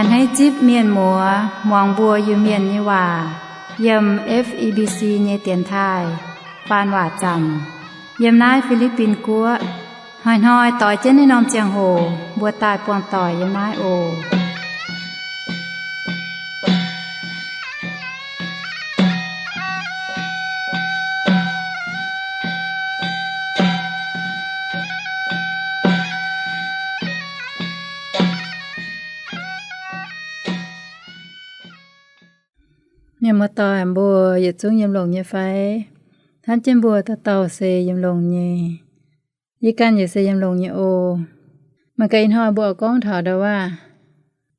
Hneiv zipv mienh muoz muangx mbuo Iu-Mienh nyei waac yiem F E B C nyei dienx taaih faan waac zanc yiem naaiv Fi^li^bin Guoqv. Hnoi-hnoi doix jienv naaiv norm ziangh hoc mbuo daaih buangh doic yiem naaiv oc. Mienh muoz-doic, mbuo yietc zungv yiem longx nyei fai? Hnamv jienv mbuo dauh dauh se yiem longx nyei. Yie ganh yaac se yiem longx nyei oc. Mangc gaax ih hnoi mbuo oix gorngv taux ndau wuov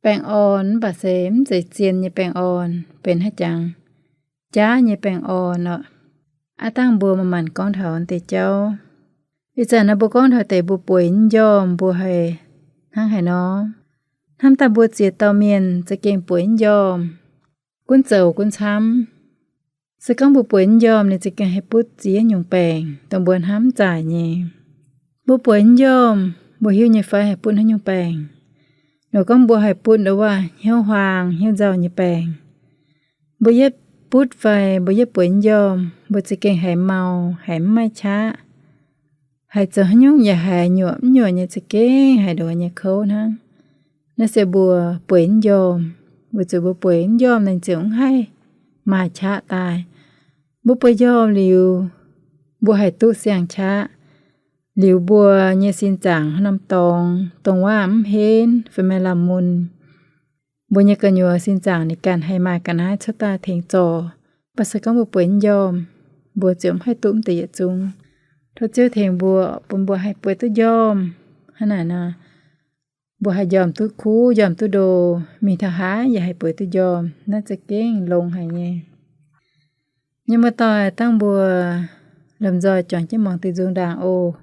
baengh orn, mv baac se mv zeiz zien nyei baengh orn, benx haaix jangx jaav nyei baengh orn oc. Aav dangh mbuo manc-manc gorngv taux deix jauv. Ih zanc naaiv mbuo gorngv taux deix mbuo bueix mv njormh mbuo haih hnangv haaix nor. Hnamv daaih mbuo ziex dauh mienh za'gengh bueix mv njormh, gunv zoux gunv camv. Se gorngv mbuo bueix mv njormh, ninh za'gengh haih butv ziex nyungc baengc dongh mbuo hnamv mv zaaic nyei. Mbuo bueix mv njormh, mbuo hiuv nyei fai haih butv haaix nyungc baengc? Nor gorngv mbuo haih butv ndau wuov hnyouv huaang hnyouv nzauh nyei baengc. Mbuo yietv butv fai mbuo yietv bueix mv njormh, mbuo za'gengh haiz mau, haiz mv maaih qaqv. Haiz zoux haaix nyungc yaac haiz nyuoqc mv nyuoqc nyei, za'gengh haiz ndongc nyei kouv hnangv. Naaiv se mbuo bueix mv njormh. Weic zuqc mbuo bueix mv njormh, ninh ziouc mv haih maaih qaqv daaih. Mbuo bueix njormh liuz, mbuo haih duqv siang-qaqv. Liuz mbuo nyei sin zaangc haaix norm dorngx, dongh waac mv henv fai maaih lamh mun, mbuo nyei gu'nyuoz sin zaangc ninh ganh haih maaih ga'naaiv cuotv daaih tengx zorc. Mv baac se gorngv mbuo bueix mv njormh, mbuo ziouc mv haih duqv mv deix yietc zungv. Tov Ziouv tengx mbuo, bun mbuo haih bueix duqv njormh. Hnangv naaic nor, mbuo haih njormh duqv kuv, njormh duqv ndo, mingh taux haaix yaac haih bueix duqv njormh. Naaiv za'gengh longx haic nyei. Mienh muoz-doic, dangh mbuo lomh nzoih juangc jienv muangx diuh nzung ndaangc oc.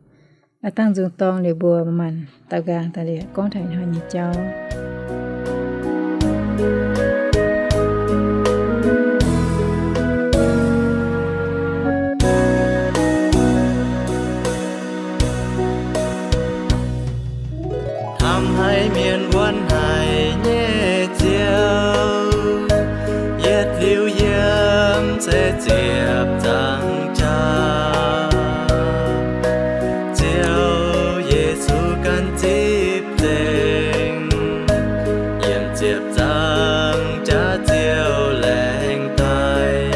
Aa dangh nzung dorng liuz mbuo manc-manc daux nqaang daaih liuz gorngv taux ih hnoi nyei jauv. Hnamv haiz mienh wuonv haic nyei Ziouv, yietc liuz yiem se ziepc nzaangc jaax. Ziouv Yesu ganh zipv nzengc, yiem ziepc nzaangc jaax Ziouv laengz daaih,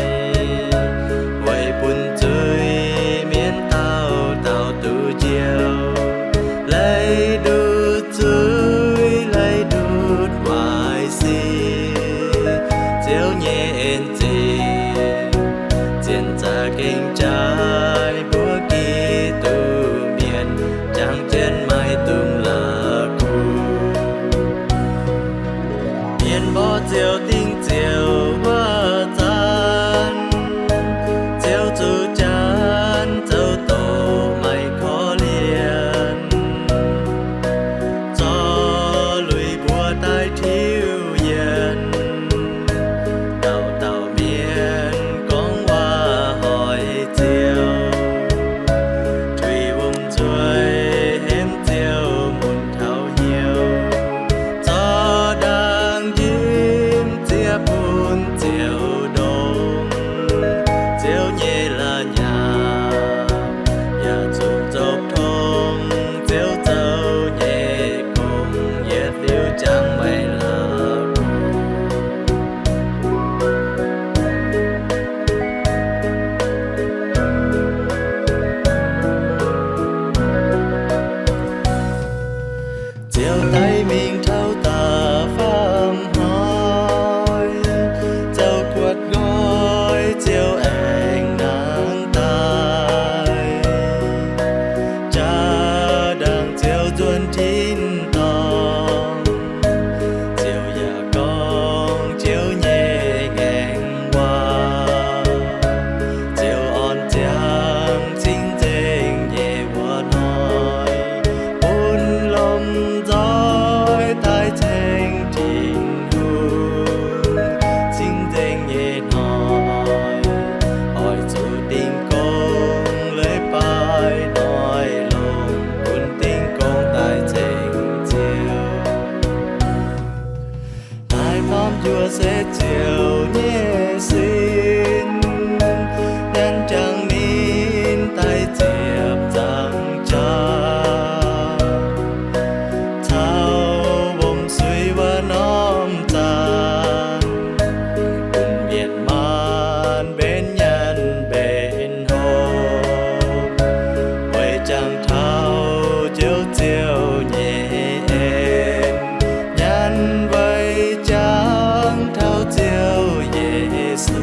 weic bun zuiz-mienh dauh dauh duqv njoux, leiz ndutv zuiz, leiz ndutv waaic sic. Ziouv nyei en zingh zien za'gengh jaaix mbuo Giduc mienh, jangx jienv maiv dungx la'kuqv. Mienh mborqv ziouc dingh ziouc wuov zanc, Ziouv zuqc Janx zoux doqc maiv korv-lienh, zorqv lui mbuo daaih tiuv yienh. Dauh dauh mienh gorngv waac hoic Ziouv, tuix wuom nzueic henv Ziouv mun taux hnyouv, zorqv ndaangc njimv zieqv bun Ziouv. Mbuo se Ziouv nyei sin, nyanc jangx ninh daaih ziepc nzaangc jaax, caux wuom suiv wuov norm zaanc, bun mienh maanc mbenc nyanc mbenc hopv, weic jangx taux Ziouv Ziouv nyei en. Nyanc weic jangx taux Ziouv Yesu,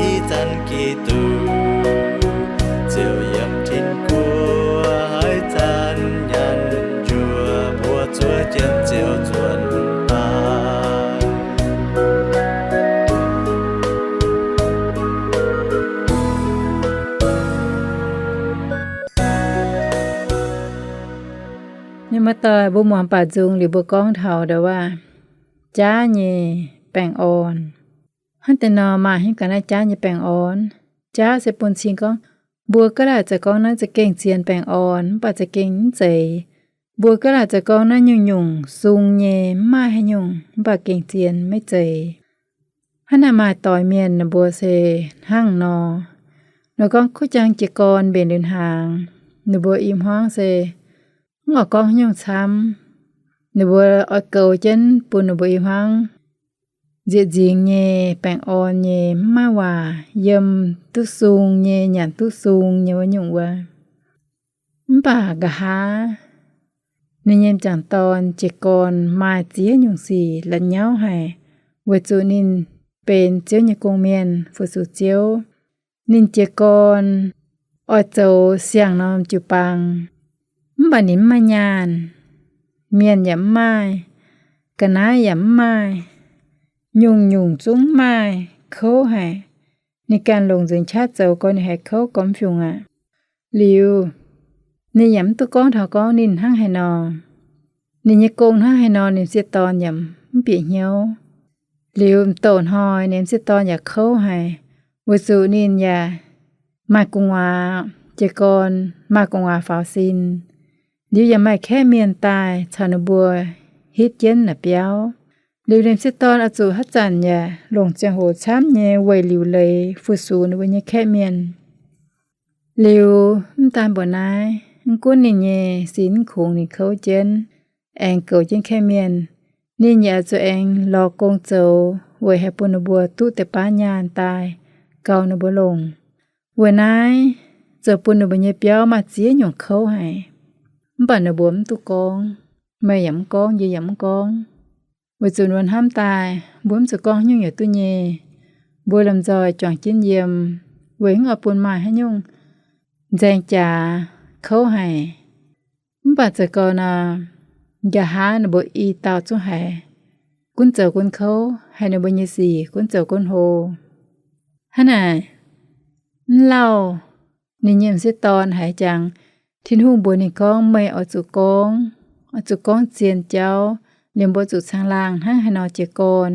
ih zanc Giduc, Ziouv yiem tin-guoqv haaix zanc nyanc njuov mbuo zuov jienv Ziouv nzuonx daaih. Ninh muoz-doic, mbuo muangx baac nzung liuz mbuo gorngv taux ndau wuov jaav nyei baengh orn. Hnangv deix nor, maaih haaix nyungc ga'naaiv jaav nyei baengh orn? Jaav se bun cing gorngv mbuo ga'naaiv za'gengh gorngv naaiv za'gengh zien baengh orn, mv baac za'gengh mv zeiz. Mbuo ga'naaiv za'gengh gorngv naaiv nyungc-nyungc sung nyei, mv maaih haaix nyungc, mv baac gengh zien, maiv zeiz. Hnangv naaic maaih doix mienh ninh mbuo se hnangv nor. Ninh gorngv kuv jangx jiez gorn mbenc liuz hnaangx, ninh mbuo i hmuangv se mv oix gorngv haaix nyungc camv. Ninh mbuo oix goux jienv bun ninh mbuo i hmuangv nzieqc nzingx nyei, baengh orn nyei, mv maaih waac, yiem duqv sung nyei, nyanc duqv sung nyei wuov nyungc wuov. Mv baac nqa'haav ninh nyei m'jangc dorn jiez gorn maaih ziex nyungc sic la'nyauv haic, weic zuqc ninh benx Ziouv nyei gong-mienh fu-sux Ziouv. Ninh jiez gorn oix zoux siang-norm jiu-baang, mv baac ninh mv maaih nyaanh. Mienh yaac mv maaih, ga'naaiv yaac mv maaih, nyungc-nyungc zungv mv maaih, kouv haic. Ninh ganh longc nzuonx qaqv zoux gorx, ninh haiz kouv gormx-fiungc aqv. Liuz, ninh yaac mv duqv gorngv taux gorngv ninh hnangv haaix nor, ninh nyei gong hnangv haaix nor, ninh m'sieqv dorn yaac mv bieqc hnyouv. Liuz m'douh hnoi ninh m'sieqv dorn yaac kouv haic, weic zuqc ninh yaac maaih gu'nguaaz jiez gorn, maaih gu'nguaaz faaux sin. Liuz yaac maaih kaeqv mienh daaih caux ninh mbuo hitv jienv naaic biauv. Liuz ninh m'sieqv dorn oix zuqc haaix zanc yaac longc ziangh hoc camv nyei weic liuc leiz fu-sux ninh mbuo nyei kaeqv mienh. Liuz mv daan mbuoqc naaiv, mv gunv ninh nyei sin mv kungx, ninh kouv jienv, aengx goux jienv kaeqv mienh, ninh yaac zuqc aengx lorz gong zoux weic haih bun ninh mbuo duqv deix baav nyaanh daaih gauh ninh mbuo longc. Weic naaiv zoux bun ninh mbuo nyei biauv maaih ziex nyungc kouv haic. Mv baac ninh mbuo mv duqv gorngv, meih yaac mv gorngv, yie yaac mv gorngv, weic zuqc ninh mbuo hnamv daaih mbuo mv zuqc gorngv haaix nyungc yaac duqv nyei. Mbuo lomh nzoih juangc jienv yiem, weic mv oix bun maaih haaix nyungc nzaeng jaax kouv haic. Mv baac zoux gau nor, nqa'haav ninh mbuo i dauh zungv haiz gunv zoux gunv kouv, haiz ninh mbuo nyei sic gunv zoux gunv hlo. Hnangv naaic, mv lauh ninh nyei m'sieqv dorn haiz jangx, Tin-Hungh mbuox ninh gorngv, meih oix zuqc gorngv, oix zuqc gorngv zien jauv, liemh mbuo zuqc caangh laangh hnangv haaix nor jiez gorn,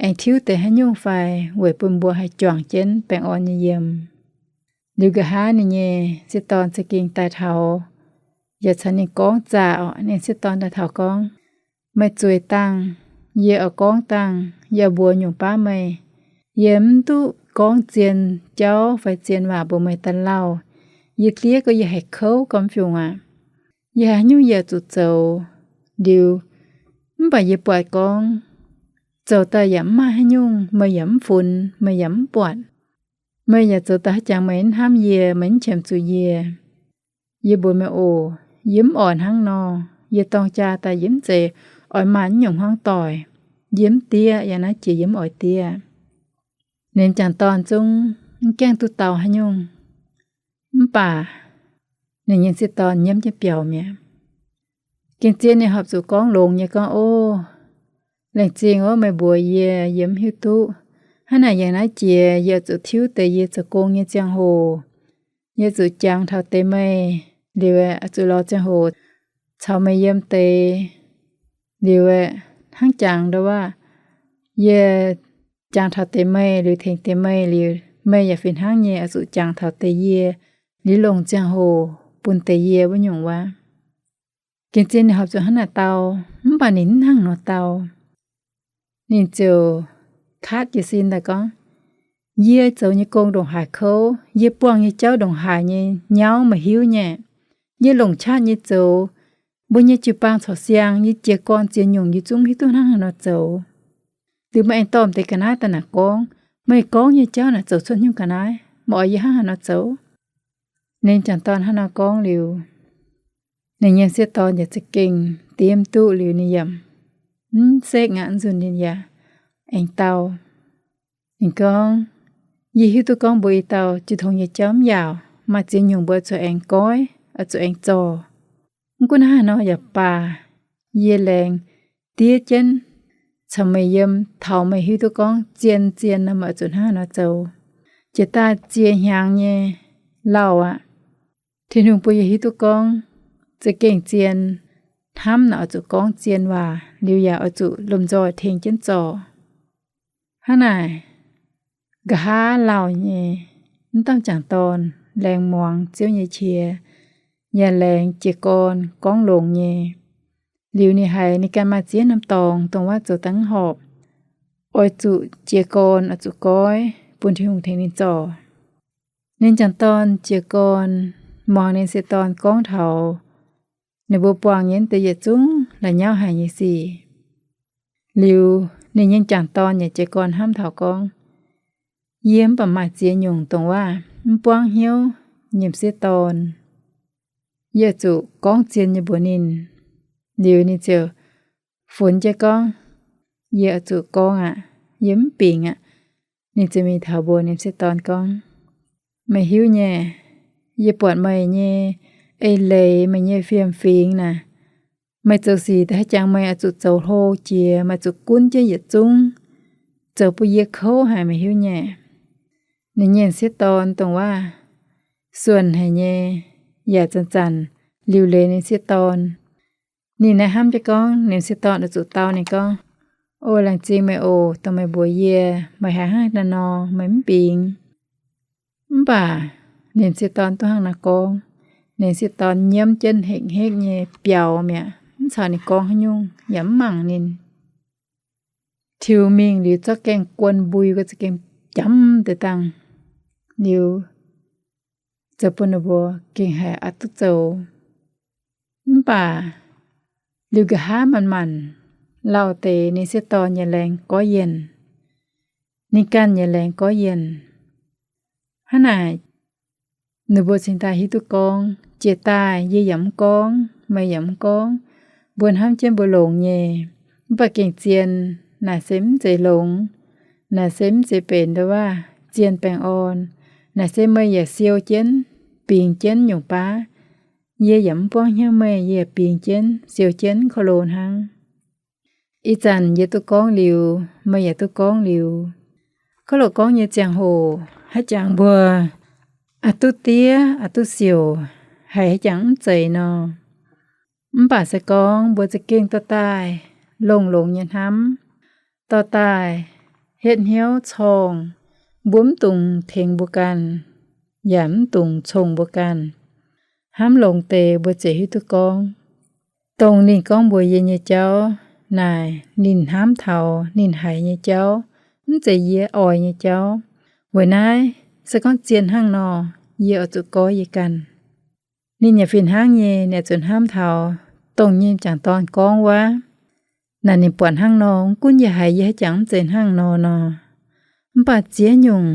aengx tiuv deix haaix nyungc fai, weic bun mbuo haih juangc jienv baengh orn nyei yiem. Liuz nqa'haav ninh nyei m'sieqv dorn za'gengh daaih taux, yaac caux ninh gorngv zaqc orqc. Ninh m'sieqv dorn daaih taux gorngv, meih zueiz dangh, yie oix gorngv dangh, yie oix mbuox nyungc baav meih. Yie mv duqv gorngv zien jauv fai zien waac mbuox meih daaih lauh. Yie diev gorx yie haiz kouv gormx-fiungc aqv. Yie haiz haaix nyungc yie zuqc zoux liuz, mv baac yie buatc gorngv zoux daaih yaac mv maaih haaix nyungc, meih yaac mv funx, meih yaac mv buatc. Meih yaac zoux daaih haaix jangx meih mv hnamv yie, meih mv qiemx zuqc yie. Yie mbuox meih oc, yie mv oix hnangv nor. Yie dorng jaa daaih yie mv zeiz oix maaih naaiv nyungc hmuangv doic. Yie mv diev, yangh naaiv jiex yie mv oix diev. Ninh m'jangc dorn zungv mv gaengh duqv dau haaix nyungc. Mv baac ninh nyei m'sieqv dorn nyiemv jienv biaux mi'aqv. Gengh zien ninh horpc zuqc gorngv longx nyei gorngv, Ov, laengz zingh ov, meih mbuox yie, yie mv hiuv duqv. Hnangv naaic yangh naaiv jiex yie oix zuqc tiuv deix yie zoux gong nyei ziangh hoc. Yie zuqc jangx taux deix meih, liuz oix zuqc lorz ziangh hoc caux meih yiem deix. Liuz hnangv jangx ndau wuov, yie jangx taux deix meih liuz, tengx deix meih liuz, meih yaac fih hnangv nyei oix zuqc jangx taux deix yie, liuz longc ziangh hoc bun deix yie wuov nyungc wuov. Gengh zien ninh horpc zuqc hnangv naaic dau, mv baac ninh mv hnangv nor dau. Ninh ziouc kaatv jiez sin daaih gorngv, yie zoux nyei gong ndongc haaix kouv, yie buangh nyei jauv ndongc haaix nyei nyauv meih hiuv nyei. Yie longc qaqv nyei zoux, mbuo nyei jiu-baang corc siang, yie jiez gorn ziex nyungc yie zungv hiuv duqv hnangv haaix nor zoux. Liuz meih aengx dorh deix ga'naaiv daaih naaic gorngv, meih gorngv nyei jauv naaic zoux cuotv nyungc ga'naaiv, meih oix yie hnangv haaix nor zoux? Ninh jangc dorn hnangv nor gorngv liuz, ninh nyei sieqv dorn yaac za'gengh diev mv duqv liuz ninh yaac mv sekv aqv, nzunc ninh yaac aengx dau. Ninh gorngv, yie hiuv duqv gorngv mbuo i dauh jiu tong nyei jauv mv yaauc, maaih ziex nyungc mbuo zuqc aengx goiv, oix zuqc aengx zorc. Mv gunv hnangv haaix nor yaac baac, yie laengz diev jienv caux meih yiem taux meih hiuv duqv gorngv zien zien nor meih oix zuqc hnangv haaix nor zoux. Jiex daaih zie hnyangx nyei lauh aqv. Tin-Hungh bun yie hiuv duqv gorngv za'gengh zien, hnamv naaic oix zuqc gorngv zien waac, liuz yaac oix zuqc lomh nzoih tengx jienv zorc. Hnangv naaic, nqa'haav lauh nyei, mv dauh jangc dorn laengz muangx Ziouv nyei qiex, yaac laengz jiez gorn gorngv longx nyei. Liuz ninh haiz ninh ganh maaih ziex norm dorngx dongh wuov zoux daaih mv horpc, oix zuqc jiez gorn, oix zuqc goiv bun Tin-Hungh tengx ninh zorc. Ninh jangc dorn jiez gorn muangx ninh sieqv dorn gorngv taux ninh mbuo buangh nyei deix yietc zungv la'nyauv haic nyei sic. Liuz ninh nyei jangc dorn yaac jiez gorn hnamv taux gorngv, yie mv baac maaih ziex nyungc dongh wuov mv buangv hnyouv nyei m'sieqv dorn. Yie zuqc gorngv zien nyei mbuox ninh. Liuz ninh ziouc funx jienv gorngv, yie oix zuqc gorngv aqv, yie mv bingx aqv. Ninh ziouc mingh taux mbuox ninh m'sieqv dorn gorngv, meih hiuv nyei, yie buatc meih nyei eix leiz, meih nyei fiem-fingx naaic, meih zoux sic daaih haaix jangx meih oix zuqc zoux hlo jiex, meih zuqc gunv jienv yietc zungv, zoux bun yie kouv haic, meih hiuv nyei. Ninh nyei m'sieqv dorn dongh wuov suonc haic nyei, yaac zanc-zanc liuc leiz ninh m'sieqv dorn. Ninh naaiv hnamv jienv gorngv ninh m'sieqv dorn oix zuqc dau ninh gorngv, o laengz zingh meih oc, dongh meih mbuox yie, meih haiz hnangv naaiv nor meih mv bingx. Mv baac ninh m'sieqv dorn duqv hnangv naaiv gorngv, ninh m'sieqv dorn nyiemv jienv hekv-hekv nyei biaux mi'aqv, mv caux ninh gorngv haaix nyungc, yaac mv mangc ninh. Tiux mingh liuz zorqv gaengh guon mbui, guon za'gengh jamv deix dangh liuz, zoux bun ninh mbuo gengh haiz aqc duqv zoux. Mv baac liuz nqa'haav manc-manc, lauh deix ninh m'sieqv dorn yaac laengz gorqv-yienh, ninh ganh yaac laengz gorqv-yienh. Hnangv naaic, ninh mbuo cingx daaih hiuv duqv gorngv, jiex daaih yie yaac mv gorngv, meih yaac mv gorngv, mbuo hnamv jienv mbuo longx nyei. Mv baac gengh zien, naaic se mv zeiz longx, naaic se mv zeiz benx nduov waac zien baengh orn, naaic se meih yaac siou jienv, bingx jienv nyungc baav. Yie yaac mv buangv hnyouv meih, yie yaac bingx jienv, siou jienv ko lo hnangv. Ih zanc yie duqv gorngv liuz, meih yaac duqv gorngv liuz. Gorngv loz gorngv nyei ziangh hoc, haaix jangx mbuo aqc duqv diev, aqc duqv siouc, haiz haaix jangx mv zeiz nor. Mv baac se gorngv mbuo za'gengh dorh daaih longx-longx nyei hnamv, dorh daaih hietv hnyouv corngh, mbuo mv dungx tengx mbuo ganh, yaac mv dungx cong mbuo ganh. Hnamv longx deix mbuo ziouc hiuv duqv gorngv, dongh ninh gorngv mbuox yie nyei jauv naaic, ninh hnamv taux ninh haiz nyei jauv, mv zeiz yie oix nyei jauv. Weic naaiv se gorngv zien hnangv nor, yie oix zuqc goiv yie ganh. Ninh yaac fih hnangv nyei, ninh oix zuqc hnamv taux dongh nyei m'jangc dorn gorngv wuov. Naaic ninh buatc hnangv nor, mv gunv yie haiz yie haaix jangx mv zeiz hnangv nor nor, mv baac ziex nyungc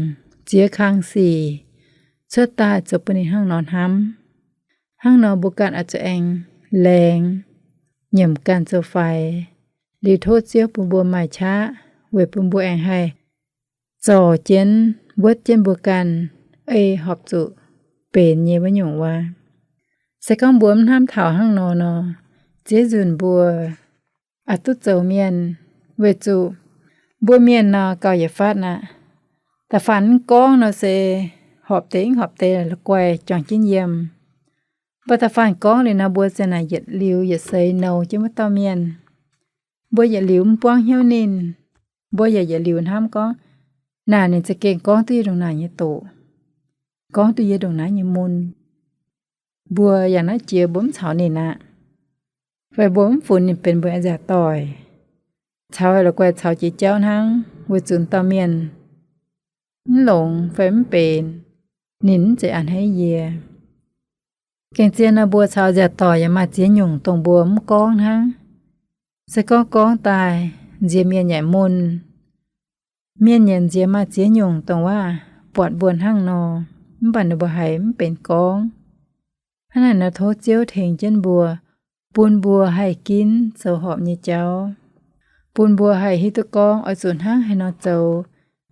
ziex kang sic cuotv daaih zoux bun ninh hnangv nor hnamv. Hnangv nor mbuo ganh oix zuqc aengx laengz nyiemc ganh zoux faix, liuz tov Ziouv bun mbuo maaih qaqv weic bun mbuo aengx haih zorc jienv, wuotv jienv mbuo ganh ei horpc zuqc benx nyei wuov nyungc wuov. Se gorngv mbuo mv hnamv taux hnangv nor nor, ziex nzunc mbuo aqc duqv zoux mienh, weic zuqc mbuo mienh nor gauh yietc fatv aqv. Da'faanh mv gorngv nor se horpc deix mv horpc deix la'guaih juangc jienv yiem. Mv baac da'faanh gorngv liuz nor mbuo ziouc naaic yietc liuz yietc seix nouz jienv wuov dauh mienh. Mbuo yietc liuz mv buangv hnyouv ninh, mbuo yaac yietc liuz hnamv gorngv, naaic ninh za'gengh gorngv duqv yie ndongc naaic nyei doqc, gorngv duqv yie ndongc naaiv nyei mun. Mbuo yangh naaiv jiex mbuo mv caux ninh aqv, fai mbuo mv funx ninh benx mbuo nziaauc doic. caux la'guaih caux jiex jauv hnangv, weic zuqc dauh mienh mv longx fai mv benx, ninh mv zeiz a'hneiv yie. Gengh zien nor, mbuo caux nziaauc doic yaac maaih ziex nyungc dongh mbuo mv gorngv hnangv. Se gorngv gorngv daaih, nziex mienh yaac mun. Mienh yaac nziex maaih ziex nyungc dongh waac buatc mbuo hnangv nor, mv baac ninh mbuo haiz mv benx gorngv. Hnangv naaic nor, tov Ziouv tengx jienv mbuo, bun mbuo haih ginv zoux horpc nyei jauv, bun mbuo haih hiuv duqv gorngv oix zuqc hnangv haaix nor zoux.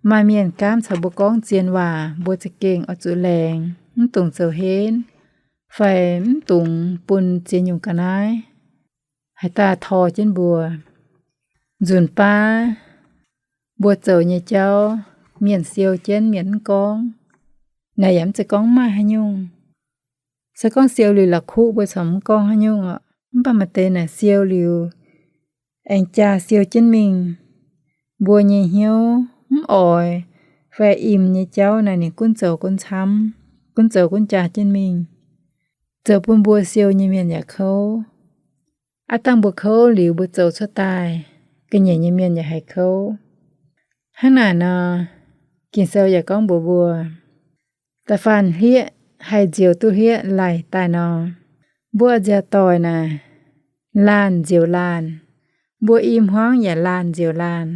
Maaih mienh gaamv caux mbuo gorngv zien waac, mbuo za'gengh oix zuqc laengz, mv dungx zoux henv, fai mv dungx bun ziex nyungc ga'naaiv haaix dauh tor jienv mbuo. Nzunc baav mbuo zoux nyei jauv, mienh siou jienv, mienh mv gorngv, naaic yaac mv zeiz gorngv maaih haaix nyungc. Se gorngv siou liuz la'kuqv, mbuo corc mv gorngv haaix nyungc oc. Mv baac maaih deix naaic siou liuz aengx jaa siou jienv mingh. Mbuo nyei hnyouv mv oix fai im nyei jauv naaic, ninh gunv zoux gunv camv, gunv zoux gunv jaa jienv mingh, zoux bun mbuo siou nyei mienh yaac kouv. Aav dangh mbuo kouv liuz, mbuo zoux cuotv daaih, ga'nyiec nyei mienh yaac haih kouv. Hnangv naaic nor, Ging-Sou yaac gorngv mbuox mbuo, da'faanh hlieqv haih nzioux duqv hlieqv laic daaih nor, mbuo nziaauc doic naaic, laanh nzioux laanh, mbuo i hmuangv yaac laanh nzioux laanh.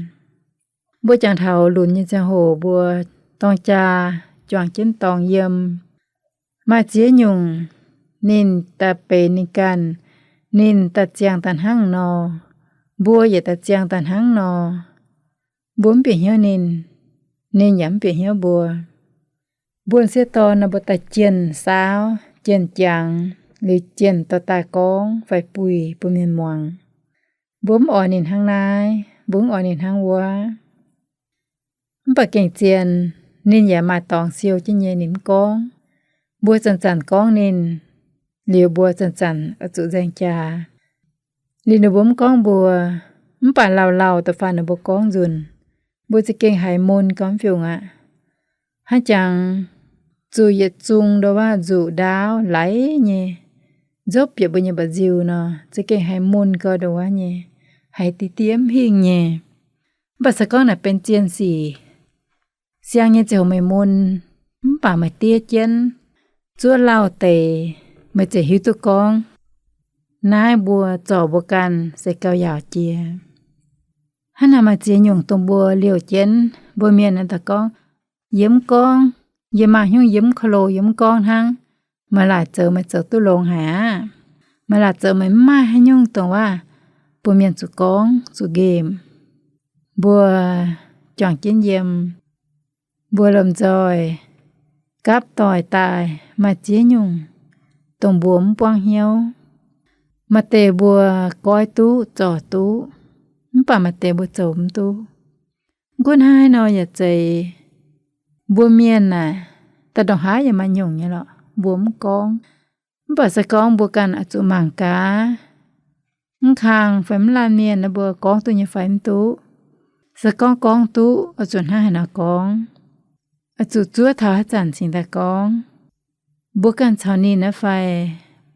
Mbuo jangx taux lunx nyei ziangh hoc, mbuo dorng jaa juangc jienv dorngx yiem. Maaih ziex nyungc ninh daaih benx ninh ganh, ninh daaih ziangh daaih hnangv nor, mbuo yaac daaih ziangh daaih hnangv nor. Mbuo mv bieqc hnyouv ninh, ninh yaac mv bieqc hnyouv mbuo. Mbuo sieqv dorn nor, mbuo daaih jienh saauv, jienh jangx, liuz jienh dorh daaih gorngv fai buih bun mienh muangx. Mbuo mv oix ninh hnangv naaiv, mbuo mv oix ninh hnangv wuov. Mv baac gengh zien, ninh yaac maaih dorngx siou jienv nyei, ninh mv gorngv. Mbuo zanc-zanc gorngv ninh, liuz mbuo zanc-zanc oix zuqc nzaeng jaax. Liuz ninh mbuo mv gorngv mbuo, mv baac lauh lauh da'faanh ninh mbuo gorngv nzunc, mbuo za'gengh haiz mun gormx fiungc aqv. Hnangv jangx zuqc yietc zung ndo wuov nzuqc ndaauv laiz nyei, nzopv bieqc mbuo nyei mba'nziu nor, za'gengh haiz mun gau ndo wuov nyei, haiz diev diev mv hingh nyei. Mv baac se gorngv naaic benx zien sic, siang nyei ziouc meih mun, mv baac meih diev jienv, zuov lauh deix, meih ziouc hiuv duqv gorngv, naaiv mbuo zorc mbuo ganh se gauh yaauc jiex. Hnangv naaic maaih ziex nyungc dongh mbuo liouh jienv, mbuo mienh naaiv daaih gorngv, yie mv gorngv, yie maaih hnyouv yie mv ko lo, yie mv gorngv hnangv. Maaih laaic zoux meih zoux duqv longx haic aqv. Maaih laaic zoux meih mv maaih haaix nyungc dongh waac bun mienh zuqc gorngv zuqc nqemh. Mbuo juangc jienv yiem, mbuo lomh nzoih gapv doic daaih maaih ziex nyungc dongh mbuo mv buangv hnyouv. Maaih deix mbuo goiv duqv zorc duqv, mv baac maaih deix mbuo zoux mv duqv. Mv gunv hnangv haaix nor yaac zeiz, mbuo mienh naaic, daaih ndongc haaix yaac maaih nyungc nyei lorqc, mbuo mv gorngv. Mv baac se gorngv mbuo ganh oix zuqc mangc gaax, mv kang fai mv laanh mienh naaiv mbuo gorngv duqv nyei fai mv duqv. Se gorngv gorngv duqv, oix zuqc hnangv haaix nor gorngv, oix zuqc zuov taux haaix zanc cingx daaih gorngv. Mbuo ganh caux ninh naaiv fai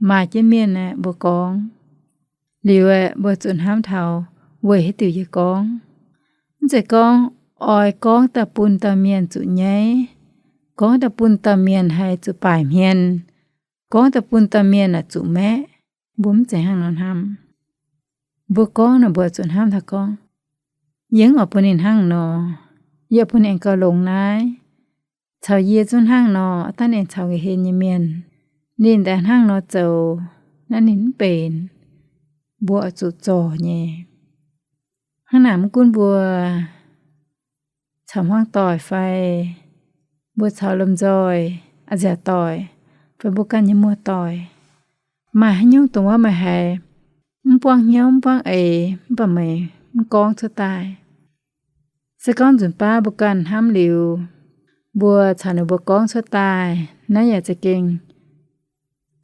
maaih jienv mienh aeqv, mbuo gorngv. Liuz aeqv, mbuo zuqc hnamv taux weic haaix diuc yie gorngv. Mv zeiz gorngv oix gorngv daaih bun dauh mienh zuqc nyaiv, gorngv daaih bun dauh mienh haih zuqc baaic hmien, gorngv daaih bun dauh mienh naaic zuqc maeqv. Mbuo mv zeiz hnangv nor hnamv. Mbuo gorngv naaic mbuo zuqc hnamv taux gorngv, yie mv oix bun ninh hnangv nor, yie oix bun ninh aengx gauh longx naaiv. Caux yie zungv hnangv nor, aa dangh ninh caux nqa'hien nyei mienh, ninh daaih hnangv nor zoux, naaiv ninh mv benx. Mbuo oix zuqc zorc nyei. Hnangv naaic mv gunv mbuo caux hmuangv doic fai mbuo caux lomh nzoih, a'nziaauc doic, fai mbuo ganh nyei muoz-doic, maaih haaix nyungc dongh wuov meih haiz mv buangv hnyouv mv buangv eix, mv baac meih mv gorngv cuotv daaih. Se gorngv nzunc baav mbuo ganh hnamv liuz, mbuo caux ninh mbuo gorngv cuotv daaih, naaiv yaac za'gengh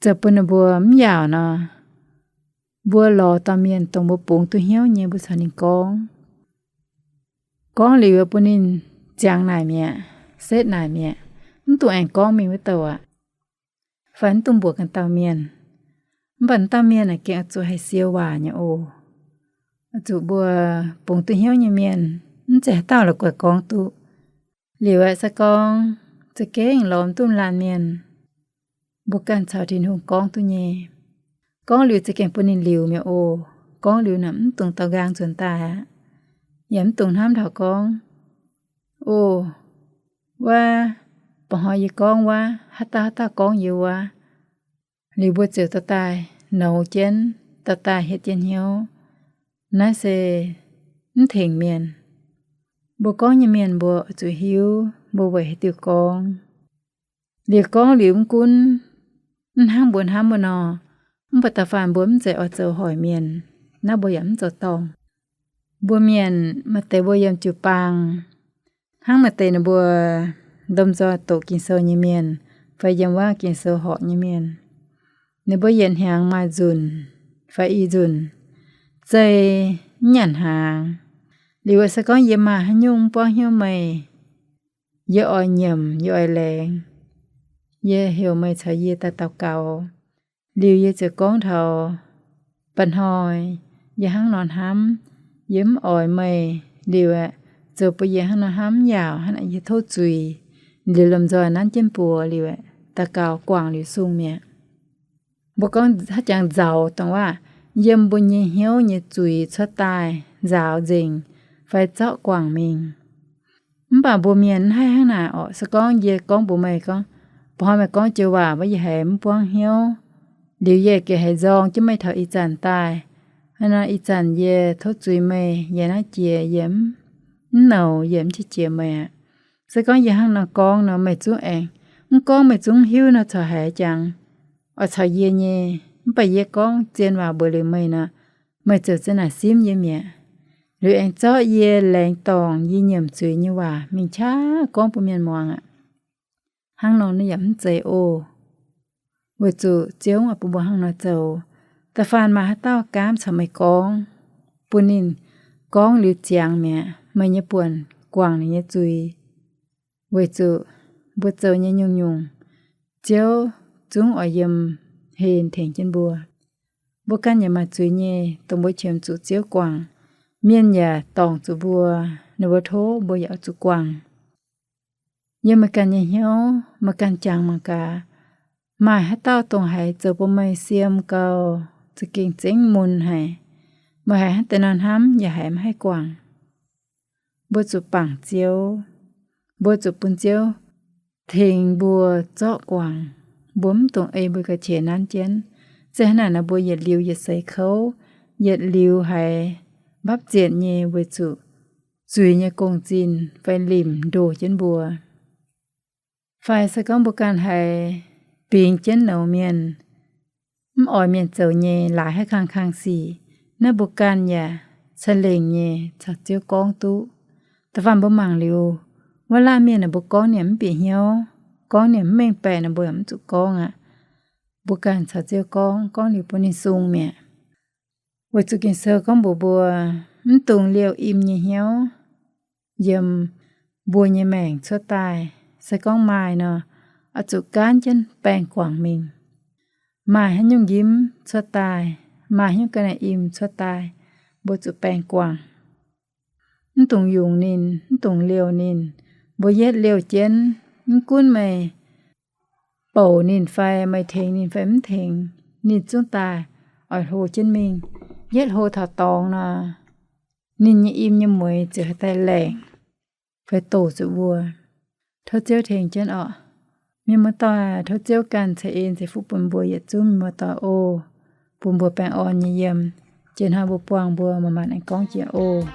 zoux bun ninh mbuo mv yaauc nor, mbuo lorz dauh mienh dongh mbuo bungx duqv hnyouv nyei, mbuo caux ninh gorngv. Gorngv liuz bun ninh ziangx naaic mi'aqv, setv naaic mi'aqv, mv dungx aengx gorngv mingh wuov douc aqv, fai mv dungx mbuox ganh dauh mienh. Mv baac dauh mienh naaic gengh oix zuqc haih siou waac nyei oc. zuqc mbuo bungx duqv hnyouv nyei mienh, mv zeiz haaix dauh la'guaih gorngv duqv. Liuz aeqv, se gorngv za'gengh lorz duqv laanh mienh, mbuo ganh caux Tin-Hungh gorngv duqv nyei. Gorngv liuz za'gengh bun ninh liuz mi'aqv oc. Gorngv liuz naaic mv dungx daux nqaang nzuonx daaih aqv. Yaac mv dungx hnamv taux gorngv, oc, wuov, ba'hnoi yie gorngv wuov, haaix dauh haaix dauh gorngv yie wuov, liuz mbuo ziouc dorh daaih nouz jienv, dorh daaih hietv jienv hnyouv. Naaiv se mv tengx mienh. Mbuo gorngv nyei mienh mbuo oix zuqc hiuv mbuo weic haaix diuc gorngv. Liuz gorngv liuz mv gunv mv hnangv mbuo hnamv wuov nor, mv baac da'faanh mbuo mv zeiz oix zoux hoic mienh, naaiv mbuo yaac mv zoux dorngc. Mbuo mienh maaih deix mbuo yiem jiu-baang, hnangv maaih deix ninh mbuo lomh nzoih doqc Ging-Sou nyei mienh, fai yiem wuov Ging-Sou horqc nyei mienh, ninh mbuo yietc hnyangx maaih nzunc fai i nzunc, zei mv nyanc hnaangx. Liuz se gorngv yie maaih haaix nyungc mv buangv hnyouv meih, yie oix nyiemc, yie oix laengz, yie heuc meih caux yie daaih daux gaux. Liuz yie ziouc gorngv taux mba'hnoi yie hnangv nor hnamv, yie mv oix meih. Liuz aeqv, zoux bun yie hnangv nor hnamv mv yaauc, hnangv naaic yie tov zuiz. Liuz lomh nzoih nanv jienv mbuox liuz aeqv, daux gaux guangc liuz sung mi'aqv. Mbuo gorngv haaix jangx nzaaux dongh waac, yiem mbuo nyei hnyouv nyei zuiz cuotv daaih nzaaux nzengc fai zorqv guangc mingh. Mv baac mbuo mienh mv haih hnangv naaic orqc. Se gorngv yie gorngv mbuox meih gorngv, ba'hnoi meih gorngv joux waac wuov yie haiz mv buangv hnyouv, liuz yie gec haiz nzorng jienv meih taux ih zanc daaih. Hnangv nor ih zanc yie tov zuiz meih, yie naaiv jiex yie mv, mv nouc, yie mv qiex jiez meih aqv. Se gorngv yie hnangv nor gorngv nor, meih zungv aengx, mv gorngv meih zungv hiuv nor corc haiz jangx oix caux yie nyei. Mv baac yie gorngv zien waac mbuox liuz meih nor, meih ziouc za'naaic simv yie mi'aqv. Liuz aengx zorqv yie laengz dorngc yie nyiemc zuiz nyei waac mingh qaqv gorngv bun mienh muangx aqv. Hnangv nor naaiv yaac mv zeiz oc. Weic zuqc Ziouv oix bun mbuo hnangv nor zoux. Da'faanh maaih haaix dauh gaamv caux meih gorngv, bun ninh gorngv liuz ziangx mi'aqv, meih nyei buonc guangc ninh nyei zuiz. Weic zuqc mbuo zoux nyei nyungc-nyungc, Ziouv zungv oix yiem hlen tengx jienv mbuo. Mbuo ganh yaac maaih zuiz nyei, dongh mbuo qiemx zuqc Ziouv guangc. Mienh yaac dorngc zuqc mbuo, ninh mbuo tov mbuo yaac oix zuqc guangc. Yiem meih ganh nyei hnyouv, meih ganh jangx mangc gaax, maaih haaix dauh dongh haiz zoux bun meih siem gau, za'gengh zengv mun haic, meih haiz hnangv deix nor hnamv yaac haiz maiv haih guangc. Mbuo zuqc bangc Ziouv. Mbuo zuqc bun Ziouv tengx mbuo zorqv guangc. Mbuo mv dungx ei mbuo ga'qiex nanv jienv. Se hnangv naaic nor mbuo yietc liuz yietc seix kouv, yietc liuz haiz mbapv zietc nyei weic zuqc zuiz nyei gong-zinh fai limc ndoh jienv mbuo. Fai se gorngv mbuo ganh haiz bingx jienv nouz mienh, mv oix mienh zoux nyei laaix haaix kang kang sic, naaiv mbuo ganh yaac ca'lengc nyei caux Ziouv gorngv duqv. Da'faanh mbuo mangc liuz, wuov laanh mienh naaic mbuo gorngv ninh mv bieqc hnyouv, gorngv ninh mv mengh baeqc nor mbuo yaac mv zuqc gorngv aqv. Mbuo ganh caux Ziouv gorngv, gorngv liuz bun ninh sung mi'aqv. Weic zuqc Ging-Sou gorngv mbuox mbuo, mv dungx liouh im nyei hnyouv yiem mbuo nyei maengc cuotv daaih. Se gorngv maaih nor, oix zuqc gaanv jienv baengh guangc mingh. Maaih haaix nyungc njimv cuotv daaih, maaih haaix nyungc ga'naaiv im cuotv daaih, mbuo zuqc baengh guangc. Mv dungx yungz ninh, mv dungx liouh ninh. Mbuo yietv liouh jienv, mv gunv meih bouc ninh fai meih tengx ninh fai mv tengx, ninh zungv daaih oix hlo jienv mingh. Yietv hlo taux dorngx nor, ninh nyei im nyei mueix ziouc haih daaih laengc fai doh zuqc mbuo. Tov Ziouv tengx jienv orqc. Mienh muoz-doic, tov Ziouv ganh ceix en ceix fuqv bun mbuo yietc zungv mienh muoz-doic oc. Bun mbuo baengh orn nyei yiem. Jiex hnoi mbuo buangh mbuo manc-manc aengx gorngv jiex oc.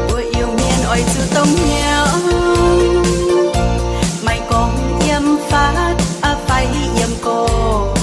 Mbuo Iu-Mienh oix zuqc dongh hnyouv, maiv gorngv yiem fatv fai yiem gorx.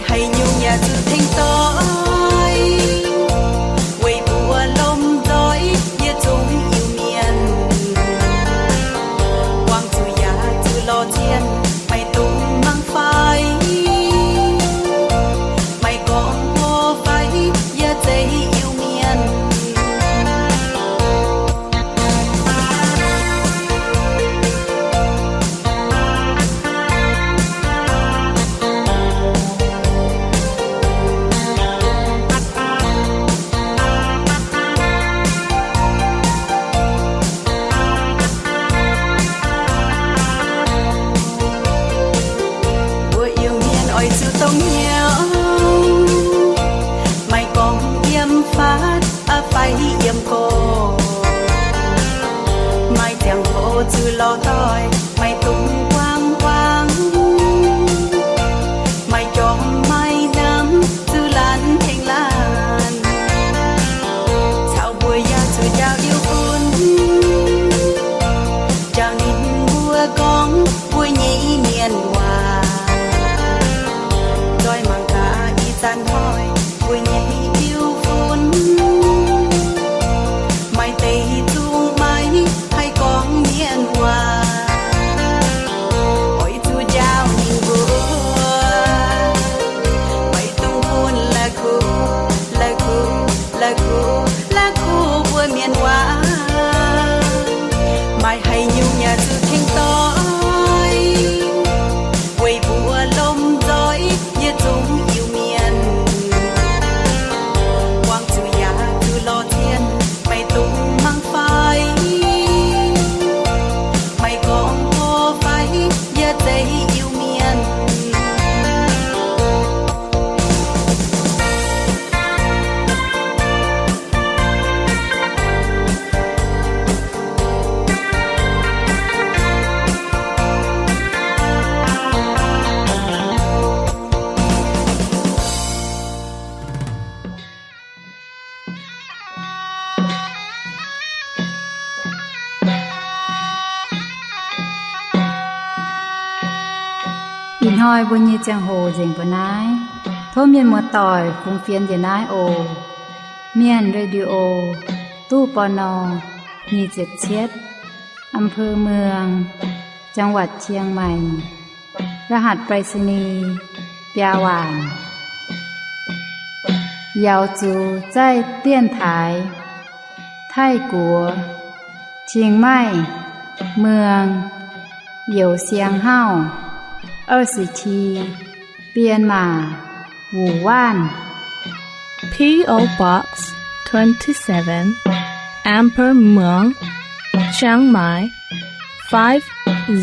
Haaix nyungc yaac zuqc tengx doix, weic mbuo lomh nzoih yietc zungv Iu-Mienh. Buangh zuqc yaac zuqc lorz cien, maiv dungx mangc fai, maiv gorngv mbuo fai yie zeiz Iu-Mienh. Mbuo Iu-Mienh oix zuqc dongh hnyouv, maiv gorngv yiem faatv fai yiem gorx, maaih ziangh hoc zuqc lorz doic, maiv dungx guangc guangc, maiv jorm maiv namx zuqc laanh tengx laanh. Caux mbuo yaac zuqc njaaux Iu-Fun, njaaux ninh mbuo gorngv mbuo nyei mienh waac. Nzoih mangc gaax ih zanc hnoi mbuo nyei Iu-Fun, maaih deix zungv maiv haih gorngv mienh waac. Oix zuqc njaaux ninh mbuo, maiv dungx bun la'kuqv, la'kuqv, la'kuqv, la'kuqv mbuo mienh waac. Maaih haaix nyungc yaac zuqc tengx doix, weic mbuo lomh nzoih yietc zungv Iu-Mienh. Buangh zuqc yaac zuqc lorz cien, maiv dungx mangc fai, maiv gorngv mbuo fai yie zeiz Iu-Mienh. Ih hnoi mbuo nyei ziangh hoc nzengc mbuo naaiv. Tov mienh muoz-doic fungx fienx njiec naaiv oc. Mienh Radio, ตู้ ปณ. nyic ziepc cietv, อำเภอเมือง จังหวัดเชียงใหม่ รหัสไปรษณีย์ biaa waanc. Yaux zuqc zaih 电台 Taiv-Guoqv, Chiang Mai, Muang, Youz Siang Hauv, 二十七编码 Wuwanc. P O Box twenty-seven, Amber Muang, Chiang Mai, five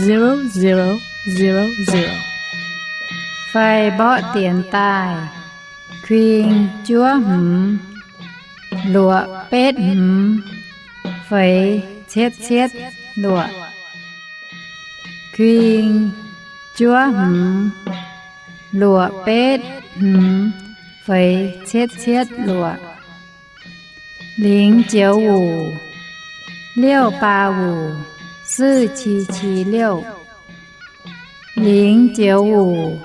zero zero zero zero. Fai mborqv dienx daaih: kuing juov hmz luoqc betv hmz feix cietv cietv luoqc. Kuing juov hmz luoqc betv hmz feix cietv cietv luoqc. 零九五 六八五 四七七六. 零九五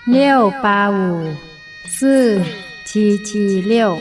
六八五 四七七六.